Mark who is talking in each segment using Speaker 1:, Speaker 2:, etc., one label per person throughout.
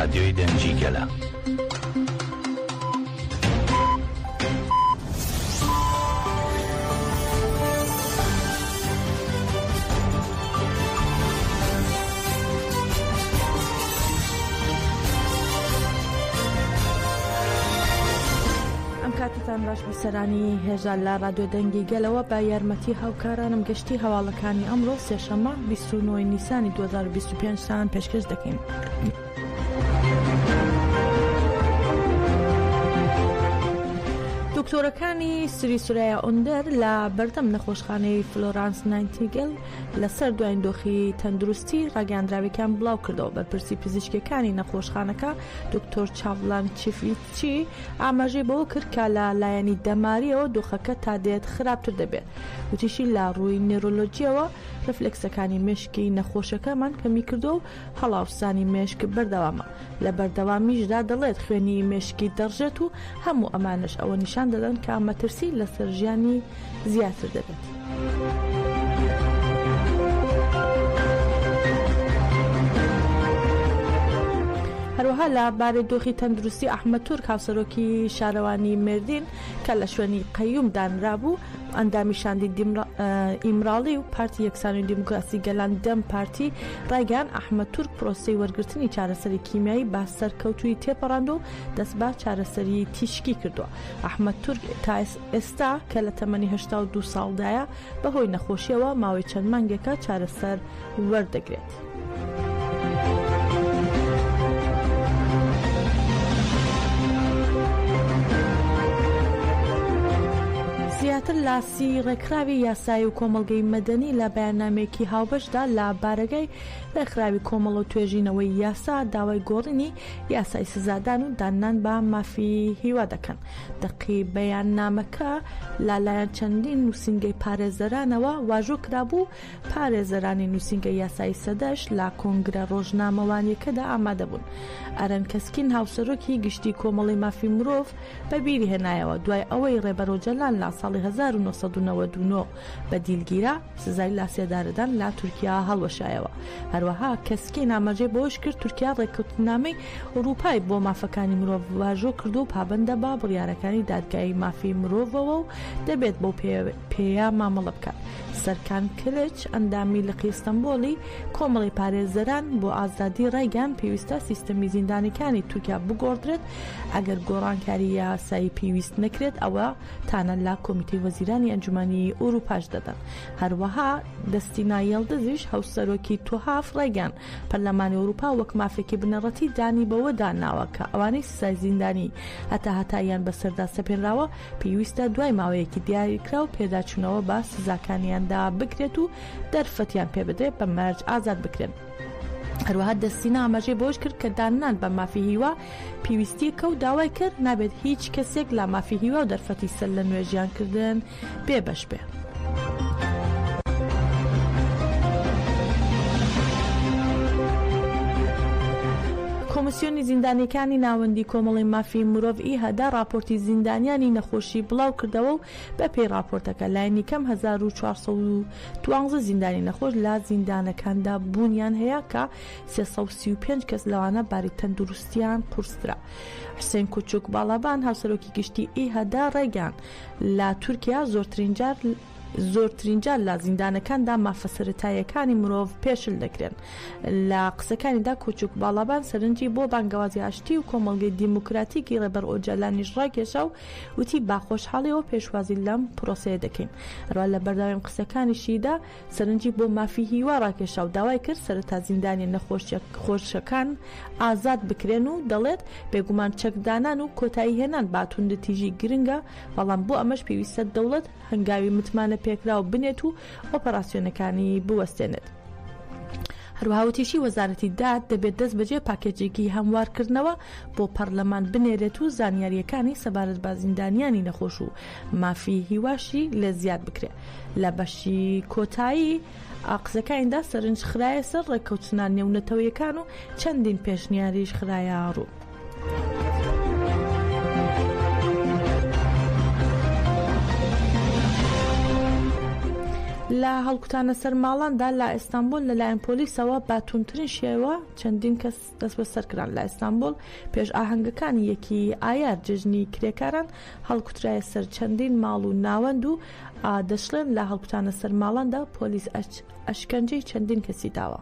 Speaker 1: ڕادیۆی دەنگی گەلە.
Speaker 2: ئەم کاتتان باش بیسەرانی هێژا لە رادیۆ دەنگی گەلەوە بە یارمەتی هاوکارانم گشتی هەواڵەکانی ئەمڕۆ سێشەممە 29 نیسانی 2025 تان پێشکەش دەکەین. دکتۆرەکانی سری سورەیا ئۆندەر لە بەردەم نەخۆشخانەی فلۆرانس نایتینگل لەسەر دوایین دۆخی تەندروستی ڕاگەیاندراوێکیان بڵاو کردەوە بەرپرسی پزیشکیەکانی نەخۆشخانەکە دکتۆر چاڤلان چیفیچی ئاماژەی بەوە کرد کە لە لایەنی دەماریەوە دۆخەکە تا دێت خراپتر دەبێت وتیشی لە ڕووی نێرۆلۆجیەوە ڕفلێکسەکانی مێشکی نەخۆشەکەمان کەمی کردووە و هەڵاوسانی مێشک بەردەوامە، لە بەردەوامیشدا دەڵێت خوێنی مێشکی دەڕژێت و هەموو ئەمانەش ئەوە نیشان دەدەن کە مەترسی لەسەر ژیانی زیاتر دەبێت. هەروەها لە بارەی دۆخی تەندروستی ئەحمەد تورک هاوسەرۆکی شارەوانی مێردین کە لە شوێنی قەیوم دانرابوو، ئەندامی شاندی ئیمراڵی و پارتی یەکسانی و دیموکراسی گەلان دەم پارتی ڕایگەیاند، ئەحمەد تورک پرۆسەی وەرگرتنی چارەسەری کیمیایی بە سەرکەوتوویی تێپەڕاندووە و دەست بە چارەسەری تیشکی کردووە. ئەحمەد تورک تا ئێستا کە لە تەمەنی 82 ساڵدایە، بەهۆی نەخۆشییەوە ماوەی چەند مانگێکە چارەسەر وەردەگرێت. زیاتر لە سی ڕێکخراوی یاسایی و کۆمەڵگەی مەدەنی لە بەیاننامەیەکی هاوبەشدا لە بارەگای ڕێکخراوی کۆمەڵ و توێژینەوەی یاسا داوای گۆڕینی یاسای سزادان و داننان بە مافی هیوا دەکەن. دەقی بەیاننامەکە لەلایەن چەندین نووسینگەی پارێزەرانەوە واژۆ کرابوو پارێزەرانی نووسینگەی یاسایی سەدەش لە کۆنگرە ڕۆژنامەوانییەکەدا ئامادەبوون. ئەرەن کەسکین هاوسەرۆکی گشتی کۆمەڵەی مافی مرۆڤ بە بیری هێنایەوە، دوای ئەوەی ڕێبەر ئۆجەلان لە ساڵی 1999 بە دیل گیرا، سزای لاسێدارەدان لە تورکیا هەڵوەشایەوە. هەروەها کەسکین ئاماژەی بەوەش کرد، تورکیا ڕێککەوتننامەی ئورووپای بۆ مافەکانی مرۆڤ واژۆ کردووە و پابەندە بە بڕیارەکانی دادگای مافی مرۆڤەوە و دەبێت بەو پێیە مامەڵە بکات. سەرکان کلچ، ئەندامی لقی ئیستەنبۆڵی کۆمەڵەی پارێزەران بۆ ئازادی ڕایگەیاند، پێویستە سیستەمی زیندانیکانی تورکیا بگۆڕدرێت، ئەگەر گۆڕانکاری یاسایی پێویست نەکرێت ئەوە تانە لە کۆمیتەی وەزیرانی ئەنجومەنی ئوروپاش دەدەن. هەروەها دەستینا یەڵدزیش هاوسەرۆکی توهاف ڕایگەیاند، پەرلەمانی ئوروپا وەک مافێکی بنەڕەتی دانی بەوەدا ناوە کە ئەوانەی سزای زیندانی هەتاهەتاییان بەسەردا سەپێنراوە پێویستە دوای ماوەیەکی دیاریکراو پێداچوونەوە بە سزاکانیاندا بکرێت و دەرفەتیان پێبدرێت بە مەرج ئازاد بکرێن. هەروەها دەستینا ئاماژەی بەوەش کرد کە داننان بە مافی هیوا پێویستییەکە و داوای کرد نابێت هیچ کەسێک لە مافی هیوا و دەرفەتی سەرلەنوێ ژیانکردن بێبەش بێ. کۆمیسیۆنی زیندانیەکانی ناوەندی کۆمەڵەی مافی مرۆڤ ئیهەدە ڕاپۆرتی زیندانیانی نەخۆشی بڵاو کردەوە و بەپێی ڕاپۆرتەکە لایەنی کەم 1412 زیندانی نەخۆش لە زیندانەکاندا بوونیان هەیە کە 335 کەس لەوانە باری تەندروستیان قورسترە. حوسێن کوچوک باڵابان هاوسەرۆکی گشتی ئیهەدە ڕایگەیاند، لە تورکیا زۆرترین جار زۆرترین جار لە زیندانەکاندا مافە سەرەتاییەکانی مرۆڤ پێشل دەکرێن. لە قسەکانیدا کوچوک باڵابان سەرنجی بۆ بانگەوازی ئاشتی و کۆمەڵگەی دیموکراتیکی ڕێبەر ئۆجالانیش ڕاکێشا و وتی با خۆشحاڵیەوە پێشوازی لەم پرۆسەیە دەکەین. هەروەها لە بەردەوامی قسەکانیشیدا سەرنجی بۆ مافی هیوا ڕاکێشا و داوای کرد سەرەتا زیندانیە نەخۆشەکان ئازاد بکرێن و دەڵێت، بێگومان چەکدانان و کۆتاییهێنان بە توندوتیژی گرنگە، بەڵام بۆ ئەمەش پێویستە دەوڵەت هەنگاوی متمانەپێکراو بنێت و ئۆپەراسیۆنەکانی بوەستێنێت. هەروەها وتیشی، وەزارەتی داد دەبێت دەستبەجێ پاکێجێکی هەموارکردنەوە بۆ پەرلەمان بنێرێت و زانیارییەکانی سەبارەت بە زیندانیانی نەخۆش و مافی هیواشی لێ زیاد بکرێت. لە بەشی کۆتایی قسەکانیدا سەرنج خرایە سەر ڕێککەوتنە نێونەتەوەیەکان و چەندین پێشنیاریش خرایە ڕوو. لە. لە هەڵکوتانە سەر ماڵاندا لە ئیستانبوڵ لەلایەن پۆلیسەوە بە توندترین شێوە چەندین کەس دەستبەسەرکران. لە ئیستانبوڵ پێش ئاهەنگەکانی یەکی ئایار جەژنی کرێکاران هەڵکوترایە سەر چەندین ماڵ و ناوەند و دەشڵێن لە هەڵکوتانە سەر ماڵاندا پۆلیس ئەشکەنجەی چەندین کەسی داوە.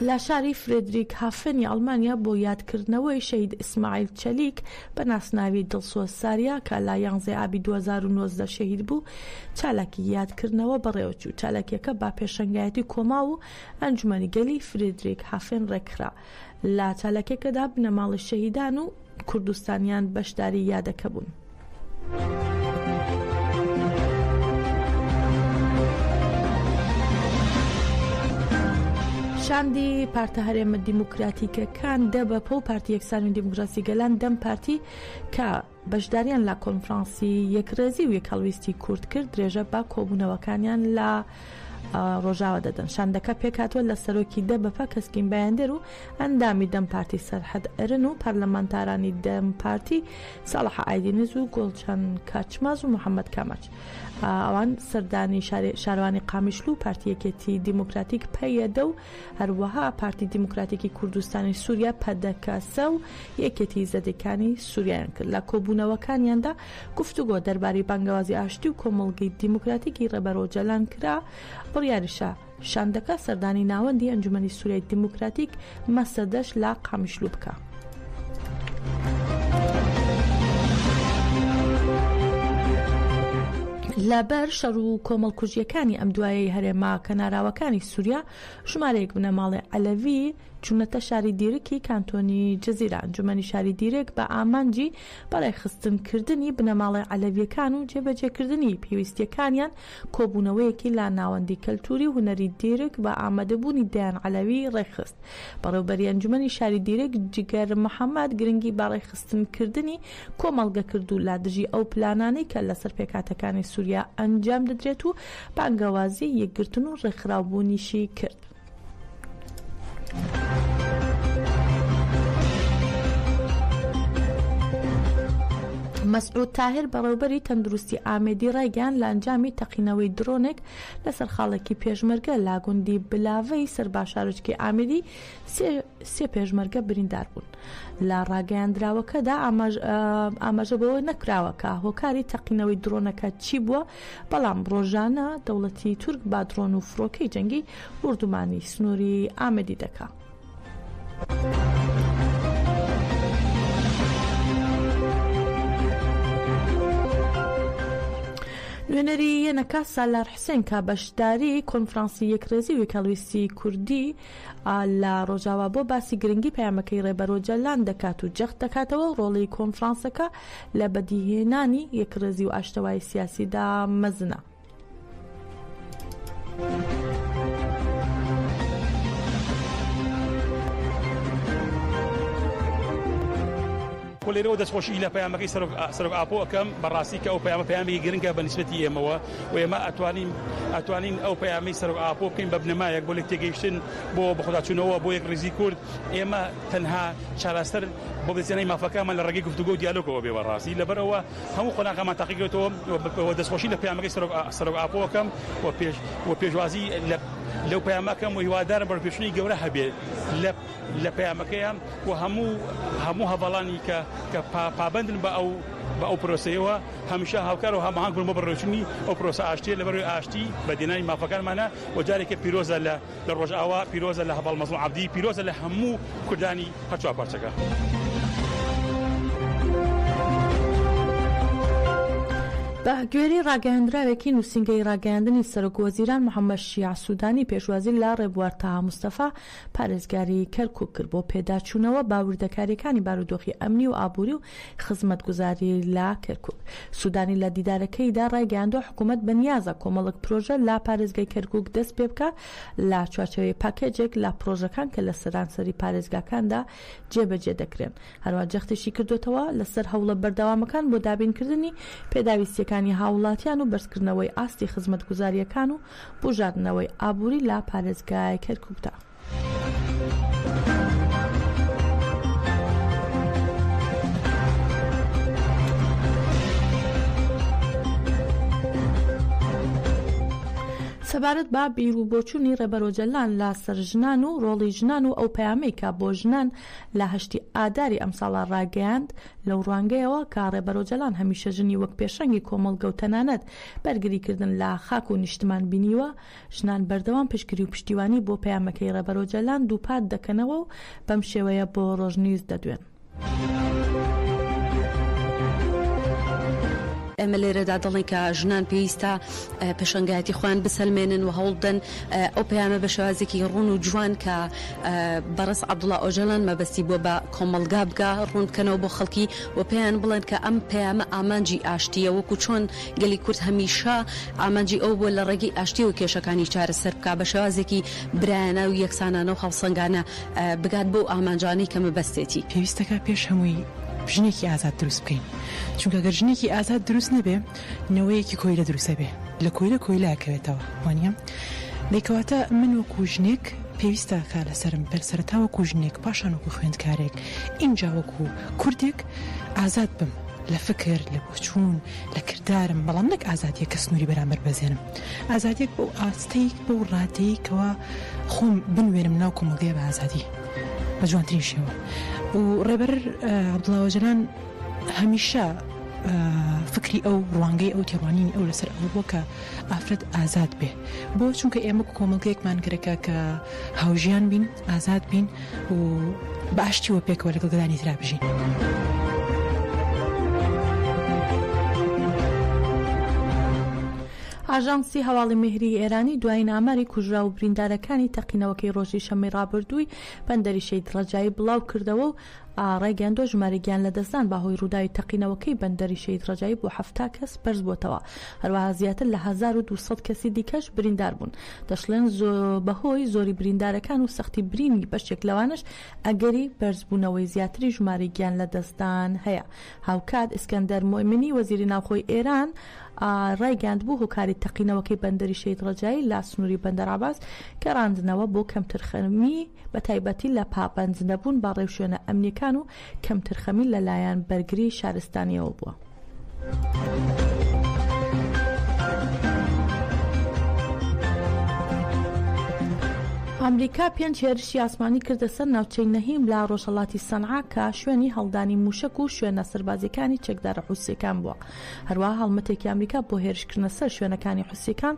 Speaker 2: لە شاری فرێدریک هافنی ئەڵمانیا بۆ یادکردنەوەی شەهید ئیسماعیل چەلیک بە ناسناوی دڵسۆز ساریا کە لە یانزەی ئابی 2019 شەهید بوو، چالاکی یادکردنەوە بەڕێوەچوو. چالاکییەکە بە پێشەنگایەتی کۆماو و ئەنجومەنی گەلی فرێدریک هافن ڕێکخرا. لە چالاکیەکەدا بنەماڵەی شەهیدان و کوردستانیان بەشداری یادەکە بوون. شاندی پارتە هەرێمە دیموکراتیکەکان دەبەپە و پارتی یەکسانی و دیموکراسی گەلان دەم پارتی کە بەشداریان لە کۆنفرانسی یەکڕێزی و یەکهەڵویستی کورد کرد، درێژە بە کۆبوونەوەکانیان لە ڕۆژاوا دەدەن. شاندەکە پێکهاتووە لە سەرۆکی دەبەپە کەسکین بایندر و ئەندامی دەم پارتی سەرحەد ئەرن و پەرلەمانتارانی دەم پارتی ساڵح ئایدینز و گوڵچەن کاچماز و محەممەد کاماچ. ئەوان سەردانی شارەوانی قامیشلو و پارتی یەکێتی دیموکراتیک پەیەدە و هەروەها پارتی دیموکراتیکی کوردستانی سووریا پەدەکەسە و یەکێتی زەدەکانی سووریایان کرد. لە کۆبوونەوەکانیاندا گفتوگۆ دەربارەی بانگەوازی ئاشتی و کۆمەڵگەی دیموکراتیکی ڕێبەر ئۆجەلان کرا، بڕیاریشە شاندەکە سەردانی ناوەندی ئەنجومەنی سووریای دیموکراتیک مەسەدەش لە قامیشلو بکا. لەبەر شەڕ و کۆمەڵکوژییەکانی ئەم دوایەی هەرێمە کەناراوەکانی سووریا، ژمارەیەک بنەماڵەی عەلەوی چوونەتە شاری دیرکی کانتۆنی جزیرە. ئەنجومەنی شاری دیرک بە ئامانجی بەڕێکخستنکردنی بنەماڵەی عەلەوییەکان و جێبەجێکردنی پێویستییەکانیان کۆبوونەوەیەکی لە ناوەندی کەلتووری و هونەری دیرک بە ئامادەبوونی دەیان عەلەوی ڕێکخست. بەڕێوبەری ئەنجومەنی شاری دیرک جگەر محەمەد گرنگی بە ڕێکخستنکردنی کۆمەڵگە کرد و لە دژی ئەو پلانانەی کە لەسەر پێکهاتەکانی سوریا ئەنجام دەدرێت و بانگەوازی یەکگرتن و ڕێکخراوبوونیشی کرد. مەسعود تاهر بەڕێوبەری تەندروستی ئامێدی ڕایگەیاند لە ئەنجامی تەقینەوەی درۆنێک لەسەر خاڵێکی پێشمەرگە لە گوندی بلاڤەی سەر بە شارۆچکەی ئامێدی سێ پێشمەرگە بریندار بوون. لە ڕاگەیاندراوەکەدا ئاماژە بەوە نەکراوە کە هۆکاری تەقینەوەی درۆنەکە چی بووە، بەڵام ڕۆژانە دەوڵەتی تورک بە درۆن و فڕۆکەی جەنگی بۆردومانی سنووری ئامێدی دەکا. نوێنەری یەنەکە سالار حسێن کە بەشداری کۆنفرانسی یەکڕێزی و یەکهەڵویستی کوردی لە ڕۆژاوا بۆ باسی گرنگی پەیامەکەی ڕێبەر ئۆجەلان دەکات و جەخت دەکاتەوە ڕۆڵی کۆنفرانسەکە لە بەدیهێنانی یەکڕێزی و ئاشتەوایی سیاسیدا مەزنە.
Speaker 1: و لێرەوە دەستخۆشی لە پەیامەکەی سەرۆک ئاپۆ ئەکەم، بەڕاستی کە ئەو پەیامە پەیامێکی گرنگە بە نیسبەتی ئێمەوە و ئێمە ئەتوانین ئەتوانین ئەو پەیامەی سەرۆک ئاپۆ بکەین بە بنەمایەک بۆ لێکتێگەیشتن بۆ بەخۆداچوونەوە بۆ یەکڕیزی کورد. ئێمە تەنها چارەسەر بۆ بەدەستهێنانی مافەکانمان لە ڕێگەی گفتوگۆ و دیالۆگەوە بێ بەڕاستی لەبەرئەوە هەموو قۆناغەکانمان تاقیکردۆتەوە و دەستخۆشی لە پەیامەکەی سەرۆک ئاپۆ ئەکەم و پێشوازی لەو پەیامە ئەکەم و هیوادارم بەرەوپێشچوونی گەورە هەبێت لە پەیامەکەیان و هەموو هەموو هەڤاڵانی کە کە پابەندن بە ئەو بە ئەو پرۆسەیەوە هەمیشە هاوکار و هەماهەنگ بن بۆ بەڕێوەچوونی ئەو پرۆسە ئاشتییە لەبەرەوەی ئاشتی بەدیهێنانی مافەکانمانە و جارێکە پیرۆزە لە لە ڕۆژئاوا پیرۆزە لە هەڤاڵ مەزڵوم عەبدی پیرۆزە لە هەموو کوردانی هەرچوار پارچەکە.
Speaker 2: بە گوێرەی ڕاگەیەندراوێکی نووسینگەی ڕاگەیاندنی سەرۆک وەزیران محەممەد شیاع سوودانی پێشوازی لە ڕێبوار تەها مستەفا پارێزگاری کەرکوک کرد بۆ پێداچوونەوە بە وردەکارییەکانی بارودۆخی ئەمنی و ئابووری و خزمەتگوزاری لە کەرکوک. سودانی لە دیدارەکەیدا ڕایگەیاندووە، حکومەت بەنیازە کۆمەڵێک پرۆژە لە پارێزگای کەرکوک دەست پێبکات لە چوارچێوەی پاکێجێک لە پرۆژەکان کە لە سەرانسەری پارێزگاکاندا جێبەجێ دەکرێن. هەروەها جەختیشی کردۆتەوە لەسەر هەوڵە بەردەوامەکان بۆ دابینکردنی پێداویستییەکانی هاووڵاتیان و بەرزکردنەوەی ئاستی خزمەتگوزارییەکان و بوژاندنەوەی ئابووری لە پارێزگای کەرکوکدا. سەبارەت بە بیر و بۆچوونی ڕێبەر ئۆجەلان لە سەر ژنان و ڕۆڵی ژنان و ئەو پەیامەی کە بۆ ژنان لە هەشتی ئاداری ئەمساڵا ڕاگەیاند، لەو ڕوانگەیەوە کە ڕێبەر ئۆجەلان هەمیشە ژنی وەک پێشەنگی کۆمەڵگە و تەنانەت بەرگریکردن لە خاک و نیشتمان بینیوە، ژنان بەردەوام پشتگری و پشتیوانی بۆ پەیامەکەی ڕێبەر ئۆجەلان دووپات دەکەنەوە و بەم شێوەیە بۆ ڕۆژنیوز دەدوێن.
Speaker 3: ئێمە لێرەدا دەڵێین کە ژنان پێویستە پێشەنگایەتی خۆیان بسەلمێنن و هەوڵ بدەن ئەو پەیامە بە شێوازێکی ڕوون و جوان کە بەڕێز عەبدوڵا ئۆجەلان مەبەستی بووە بە کۆمەڵگا بگا ڕوون بکەنەوە بۆ خەڵکی و پێیان بڵێن کە ئەم پەیامە ئامانجی ئاشتییە وەکو چۆن گەلی کورد هەمیشە ئامانجی ئەوە بووە لە ڕێگەی ئاشتییەوە کێشەکانی چارەسەر بکا بە شێوازێکی برایانە و یەکسانانە و هەڵسەنگانە بگات بەو ئامانجانەی کە مەبەستێتی.
Speaker 4: پێویستەکا پێش هەمووی ژنێکی ئازاد دروست بکەین چونکە گەر ژنێکی ئازاد دروست نەبێ نەوەیەکی کۆیلە دروست ئەبێ لە کۆیلە کۆیلە ئەکەوێتەوە وانیە دەی کەواتە من وەکو ژنێک پێویستە کا لەسەرم بەر سەرەتا وەکو ژنێک پاشان وەکو خوێندکارێک ئینجا وەکو کوردێک ئازاد بم لە فکر لە بۆچوون لە کردارم بەڵام نەک ئازادیەک کە سنووری بەرامبەر بەزێنم ئازادیەک بەو ئاستەی بەو ڕادەی کەوا خۆم بنوێنم ناو کۆمەڵگەیە بە ئازادی بە جوانترین شێوە و ڕێبەر عەبدوڵا ئۆجەلان هەمیشە فکری ئەو ڕوانگەی ئەو تێڕوانینی ئەو لەسەر ئەوە بووە کە ئافرەت ئازاد بێ بۆ چونکە ئێمە کۆمەڵگەیەکمان گەرەکە کە هاوژیان بین ئازاد بین و بە ئاشتیوە پێکەوە لەگەڵ گەلانی ترا بژین.
Speaker 2: ئاژانسی هەواڵی مێهری ئێرانی دوایین ئاماری کوژراو و بریندارەکانی تەقینەوەکەی ڕۆژی شەممەی ڕابردووی بەندەری شەهید ڕەجایی بڵاو کردەوە و ڕایگەیاندووە ژمارەی گیانلەدەستدان بە هۆی ڕووداوی تەقینەوەکەی بەندەری شەهید ڕەجایی بۆ 70 کەس بەرزبووەتەوە، هەروەها زیاتر لە 1200 کەسی دیکەش بریندار بوون. دەشڵێن بەهۆی زۆری بریندارەکان و سەختی برینی بەشێک لەوانەش ئەگەری بەرزبوونەوەی زیاتری ژمارەی گیانلەدەستدان هەیە. هاوکات ئیسکەندەر موئمنی وەزیری ناوخۆی ئێران ڕایگەیاندبوو هۆکاری تەقینەوەکەی بەندەری شەهید ڕەجایی لە سنووری بەندەر عەباس گەڕاندنەوە بۆ کەمترخەمی بە تایبەتی لە پابەند نەبوون بە ڕێوشوێنە ئەمنییەکان و کەمترخەمی لە لایەن بەرگری شارستانییەوە بووە. ئەمریکا پێنج هێرشی ئاسمانی کردە سەر ناوچەی نەهیم لە ڕۆژهەڵاتی سەنعا کە شوێنی هەڵدانی مووشەک و شوێنە سەربازییەکانی چەکدارە حوسییەکان بووە. هەروەها هەڵمەتێکی ئەمریکا بۆ هێرشکردنە سەر شوێنەکانی حوسییەکان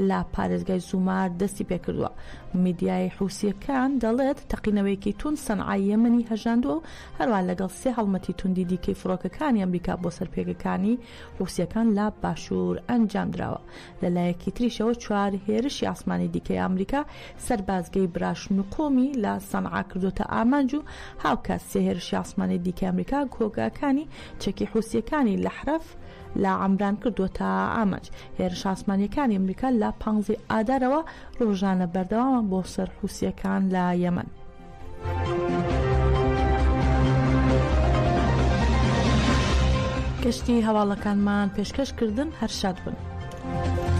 Speaker 2: لە پارێزگای زومار دەستی پێکردووە. میدیای حوسییەکان دەڵێت، تەقینەوەیەکی توند سەنعای یەمەنی هەژاندووە و هەروەها لەگەڵ سێ هەڵمەتی توندی دیکەی فڕۆکەکانی ئەمریکا بۆ سەر پێگەکانی حوسییەکان لە باشوور ئەنجامدراوە. لە لایەکی تریشەوە چوار هێرشی ئاسمانی دیکەی ئەمریکا سەربازگەی براشنقۆمی لە سەنعا کردۆتە ئامانج و هاوکات سێ هێرشی ئاسمانی دیکەی ئەمریکا کۆگاکانی چەکی حوسییەکانی لەحرەف لە عەمران کردووەتە ئامانج. هێرشە ئاسمانییەکانی ئەمریکا لە پانزەی ئادارەوە ڕۆژانە بەردەوامە بۆ سەر حوسییەکان لە یەمەن. گەشتی هەواڵەکانمان پێشکەش کردن هەر شاد بن.